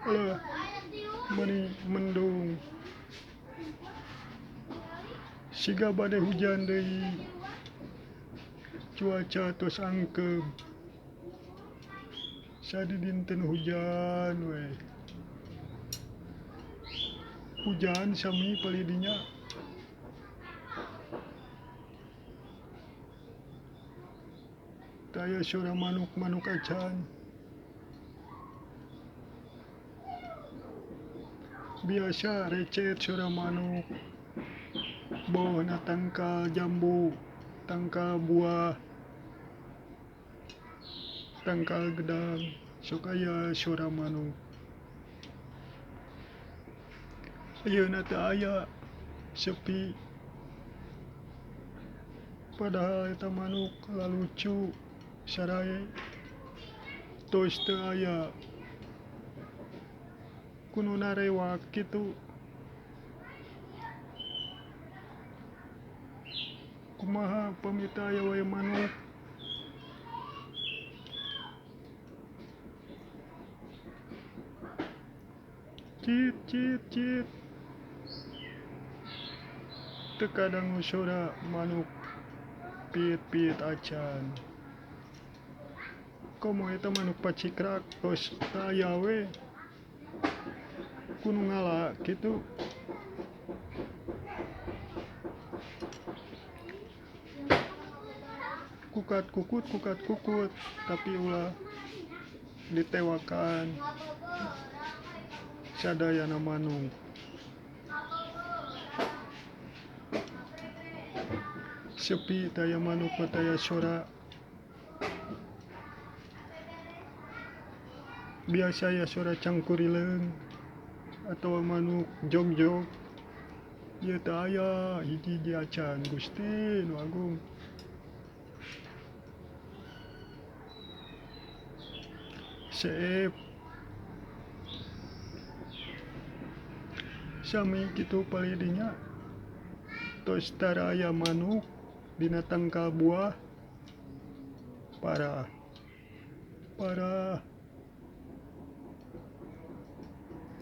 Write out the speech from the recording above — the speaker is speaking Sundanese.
Alah, meuni mendung. Siga bade hujan deui. Cuaca tos angkeub. Sadidinten hujan we. Hujan sami palih dinya. Teu aya sora manuk-manuk acan. Biasa recet sora manuk. Bawahna tangkal jambu, tangkal buah, tangkal gedang, sok aya sora manuk. Ayeuna teu aya, sepi. Padahal eta manuk lalucu sarae tos teu aya. Ku nu narewak kitu. Kumaha pami teu aya wae manuk. Cit cit cit. Teu kadangu sora manuk piit-piit acan. Komo eta manuk pacikrak tos teu aya we. Ku nu ngala kitu. Kukat kukut kukat kukut tapi ulah ditewakan sadayana manuk. Sepi teu aya manuk mah teu aya sora. Biasa aya sora cangkurileung atawa manuk jogjog. Ieu teu aya hiji ge acan. Gusti nu Agung. Seep. Sami kitu palih dinya. Tos tara aya manuk dina tangkal buah. Parah. Parah.